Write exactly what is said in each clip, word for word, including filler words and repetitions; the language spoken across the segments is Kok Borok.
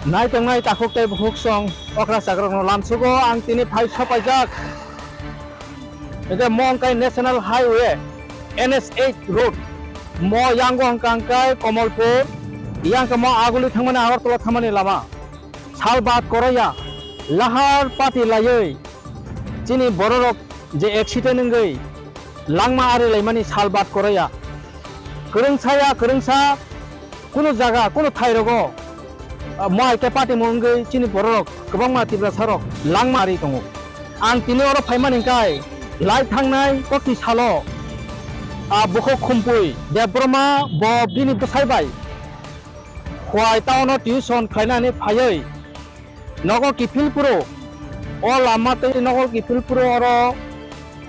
Nai tongnai takhuk tei bukhuk song okra chakrokno lamsugo ang tini phai sopaijak. Ede mo wngkha National Highway N S eight road. Mo yango wngkha wngkha Komolpur, yang khe mo aguli thangmani Agartala thangmani lama. Salbat koroya, lahar pati layoi, chini bororok je accident wngwi langma ari laimani salbat koroya. Kwrwngsa ya kwrwngsa, kunu jaga, kunu thai rogo, ah, mo hai khe pati mung wngwi chini bororok kwbangma Tiprasa rok langma ari tongo. Ang tini oro phaimani hwnkhe lai thangnai kokti salo, ah, bukhuk Khumpui Debbarma bo bini bwsai bai Khowai town o tuition khlainani phaiwi nogo kiphil phuru, o lama tei nogo kiphil phuru oro,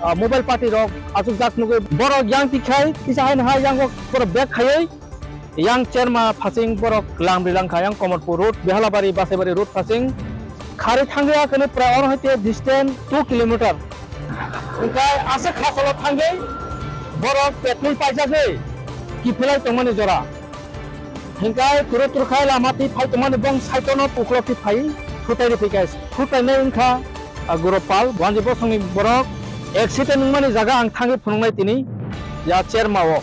ah, mobile party rok achukjak nugwi borok yang tikhai kisa haino hai yango borok bag khaiwi yang Cherma phasing borok lamri langkha yang Komolpur road, Behalabari, Basaibari road phasing kharwi thangwi akheno prai oro hai te distance two kilometer. Hingkhai aswk khasalo thangwi borok petrol paijagwi kiphilai tongmani jora. Hingkhai turo turo khai lama twi phai tongmani bong saitono uklok twi phai thutai rw phai kha. Thutai nai wngkha, ah, Gurupal, wanji bosongni borok accident wngmani jaga ang thangwi phunuknai tini ya Cherma o.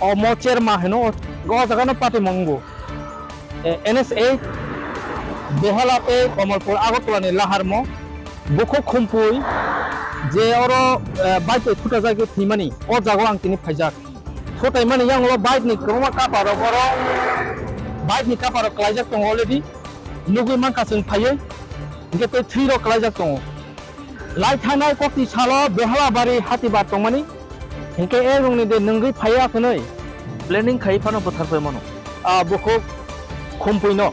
Omo Cherma hino o, o jaga no pati mung bo. Eh, N S eight Behala tei Komolpur Agartala ni lahar mo. Bukhuk Khumpui je oro, eh, bike bai thuta jagwi thwimani o jaga o ang tini phaijak. Thutaimani yang ulo bike ni kwbangma kapar rok oro bike ni kapar rok klaijak tongo already. Nugwi mankha chwng phaiwi, hingkhe tei thwi rok klaijak tongo. Lai thangnai kokti salo Behalabari hatibar tongmani, hingkhe e rungni de nungwi phaiya hwnwi planning khai phano bwthar pai mano. A bukhuk Khumpui no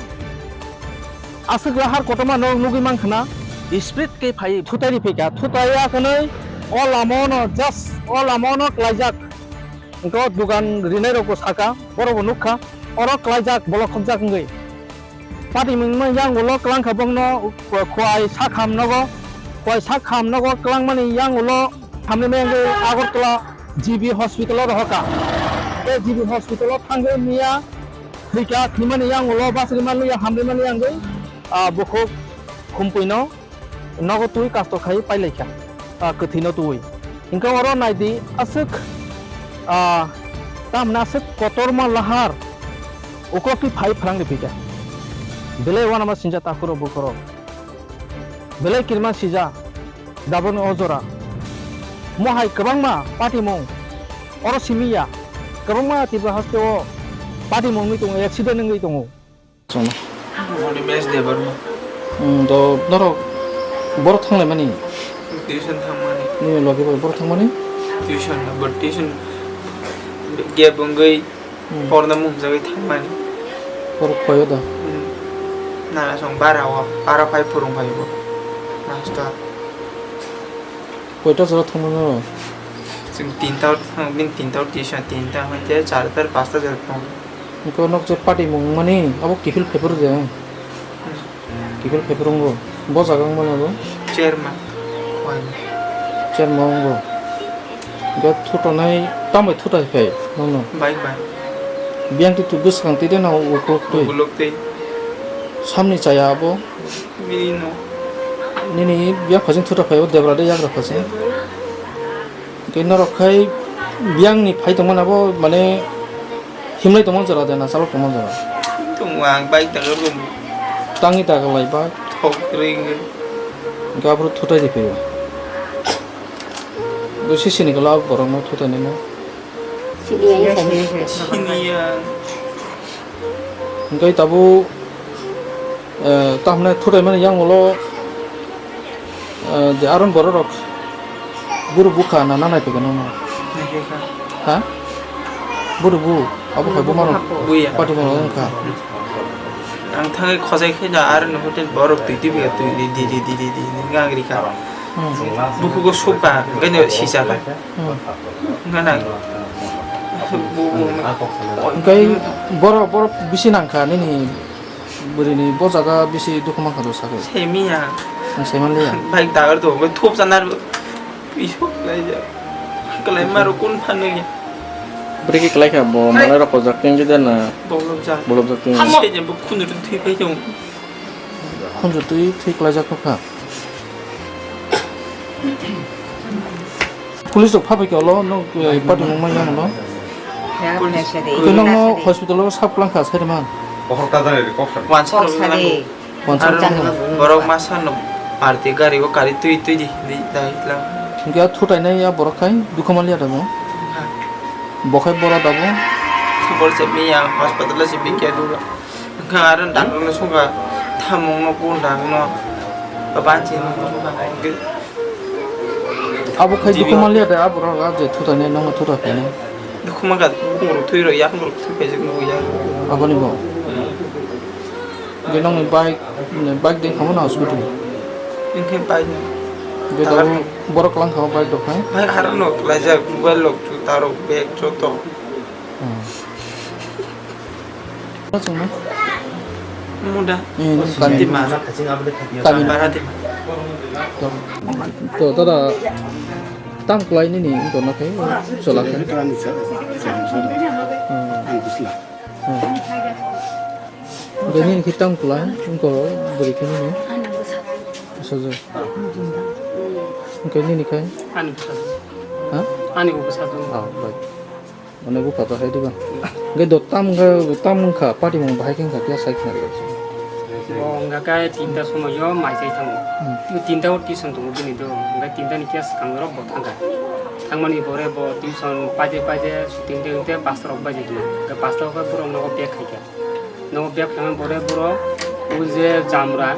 aswk lahar kotorma no nugwi mankha na. Speed khe phai. Thutai ri phika, thutai ya hwnwi o lama no just o lama no klaijak. Hingke o dogan rinai rok bo saka, borok bo nukha, oro klaijak bolok khokjak wngwi. Pati mungma yang ulo klangkha bongno, khwai sakham nogo, khwai sakham nogo klangmani yang ulo hamni mengwi Agartala G B hospital o rohoka. Tei G B hospital o thangwi miya thwika, thwimani yang ulo basri manliya, hamri manliya wngwi, ah, bukhuk Khumpui no nogo twi kasto khai pailaikha, ah, kwthwino twi. Hingke oro naidi aswk, ah, tamni aswk kotorma lahar uklok twi phai phrang riphika. Belai uanama sinja takhuro bukhoro. Belai kirima sija daboni o jora. Mohai kwbangma patimung oro simi ya. Kwbangma Tripura haste o patimung wngwi tongo, accident wngwi tongo. Chwngno. Animesh Debbarma. Hmm, to norok borok thanglaimani? Tuition thangmani. Nini logi bai borok thangmani? Tuition, bo tuition gap wngwi Hmm. porna mumjagwi thangmani. Borok khoyo da? Hmm. Nana song bara o, bara phai phurung phai bo. Master. Koita jora thangmano? Chwng tinta o thang, bini tinta o tuition, tinta hwnkhe charta, pasta jora thang. Hwnkhe nok je patimung mani abo kiphil phaiphuru je. Kiphil phaiphuru wngbo. Bo jaga wngmani abo? Cherma. Cherma wngbo. Hwnkhe thutanai, tambai thutai phai nokno? Bike bai. Biyang twi twi bwskang twi de na ukulok twi? Ukulok twi. Samni chaya abo? Bini no. Nini biyang phasing thuta phai o debra de yagra phasing. Tei norok khai biyang ni phai tongmani abo mane himlai tongmani jora de na chalok tongmani jora. Tong ang bike tang rum. Tangi ta kalai bike. Thok ring. Gabru thutai di phai o. Bo sisi ni kala borok no thutai nai no. Sini ya, sini ya. Hingke tabuk, eh, tamne thutai mani yang ulo, eh, je aron borok rok buru bukha na nanai pegeno no. Ha? Buru bu, abo khai bumano. Buya. Pati mano wngkha. Ang thangwi khojai khe da aron hotel borok twi twi biya twi di di di di di di ngang rikha. Hmm. Bukugo sukha, hingke no sijak. Hmm. Hingke nang. Bu, bu, Hingke borok, borok bisi nangkha nini bwrwini bo jaga bisi dukhu mankha do sakhe. Semiya. Ang saimanliya. Bike dagar do, hingke thup janar. Isuk laija. Kalai maro kun phanwi. Bwrwi khe kwlai kha, bo manwi rok kojak tengwi de na. Bolobjak. Bolobjak tengwi. Tamo. Sejembo khunju twi thwi phai tong. Khunju twi thwi kwlaijak kha. Police rok phabai khe ulo, nwng, eh, party mung manya ulo. Police. Tei nwng no hospital o sap kwlang kha, sai rwma. Kohor ta jani kok sa. Wansa rok. Wansa aro rok. Borok masa no party gari o kari twi twi di, di, dai lang. Hinkhe a thutai nai a borok khai dukhu manliya da mo? Ha. Bo khai boro da bo? Boro se miya hospital se bikya dura. Hinkhe aro doctor no sungkha thamung no kun dang no. Ba banchi no sungkha hinkhe. Abo khai dukhu manliya da a borok a je thutai nai nang thutai khai nai. Dukhu man kha bukung rok thui rok yak rok thui paijak nukya. Aboni bo. Hwnkhe nokni bike, bike de khamano na scooty? Hwnkhe bike no. Hwnkhe tabuk borok kwlwng kha o bike rok hai? Bike harok no kwlaijak, mobile rok, juta rok, bag joto. Hmm. Muda. Eh, nini kami. Tima. Kami. Bara tima. To, to, tada tam kwlai nini wngkor na khe, chwla khe. Hmm. Hmm. Hwnkhe nini khe tam kwlai, wngkor bwrwi khe nini? Ani bwsa. Bwsajwk. Hwnkhe nini khe? Ani bwsa. Ha? Ani bwsa. Ah, bai. Mane bupha to hai diba. Hwnkhe do tam wngkha, tam wngkha, patimung bahai khe wngkha, khe sai khna rw. Bo wngkha khe tinta somoio mai chai thango. Hmm. Tinta o tuition tongo bini do. Hwnkhe tinta ni khe swkang rok bo thangkha. Thangmani pore bo tuition paide paide, tinta wngte pasta rok baji hino. Hwnkhe pasta rok borok nogo bag khaikha. Nogo bag khaima pore borok o je jamra,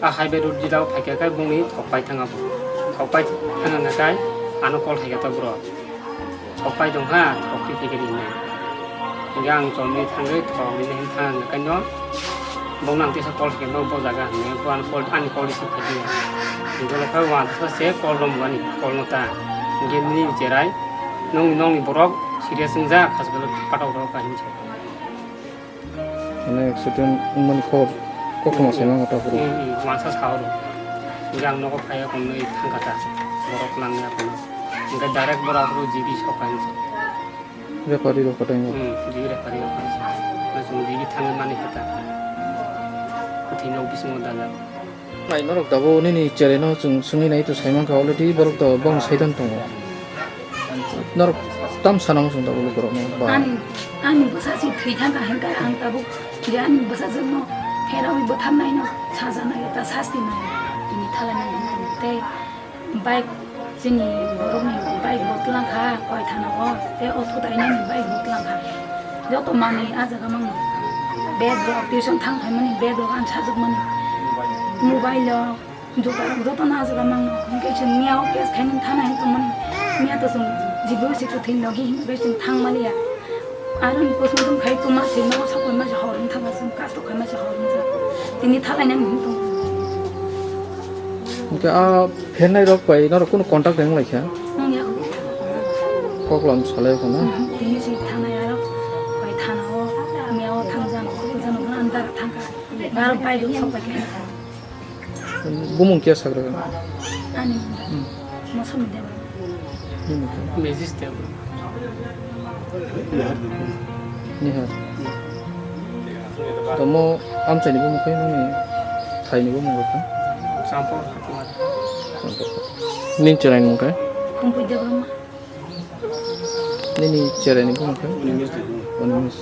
a highway road jidao phaikha khe bongni thokpai thanga bo. Thokpai thanga hwnkhe ano call khaikha to borok. Thokpai tong kha, thok twi phaikha di hinwi. Hingke ang chomni thangwi thok nini hinwi thang ang kaino. Bongno ang tisa call khe no bo jaga hinwi, bo ani call, ani call receive khaidi. Hingke ulo khe uansukha se call romwani, call no ta. Hingke nini cherai, nong, nongni borok serious wngjak, hospital pathok rok ka hinwi sa. Mane accident wngmani kok, koktwma sai mangkha ta phuru. Hmm, hmm, uansa sa oro. Hingke ang nogo phaiya konwi thangkha ta, borok nangya kono. Hingke direct borok aphuru G B sok kainwi se. Referee rok kotor wngkha. Hmm, G B referee rok kainwi se. Na chwng G B thangwi mani kha ta. Kwthwino bisingo dajak. Nai norok tabuk nini cherai no chwng swngwi nai to sai mankha already borok to bongni side o tongo. Norok tam sana muchung tabuk borok no ba. Ani, ani bwsa si thwi thang kha hinkhe ang tabuk je ani bwsajwk no pherawi bwtharnai no sajanai ta sasti nai. Ini thalai nai tei Bike, chini borokni bike bo tlang kha, koi thana o, tei o thutai nani bike bo tlang kha. Joto manwi a jaga mangno. Bag rok, tuition thang phaimani bag rok ang sajwkmani. Mobile rok, juta rok joto no a jaga mangno. Hinkhe chwng miya o case khainani thana hin tongmani. Miya to chwng G B O si kwthwi logi hinkhe chwng thang maliya. Aro ni postmortem khai tongma se nogo sokoi ma se hor wng thang aswk kasto khai ma se hor wng jak. Tini thalai nani hin tong. Hinkhe a phenai rok bai norok kunu contact wng lai kha? Wng ya. Koklam salai kho na? Mhm. Tini si thanai aro bai thana o, miya o thang jano, koko jano, andar thang kha. Aro bai rok sok bai kha. Bumung khe sagra? Ani. Hmm. Mosomi Debra. Nini khe? Mejis Debra. Nihar. Tomo amchaini bumung khe nini thaini bumung rok khe? Champor Hatimar. Champor. Nini chwraini mung khe? Khumpui Debbarma. Nini chwraini bumung khe? Animesh Debbarma. Animesh.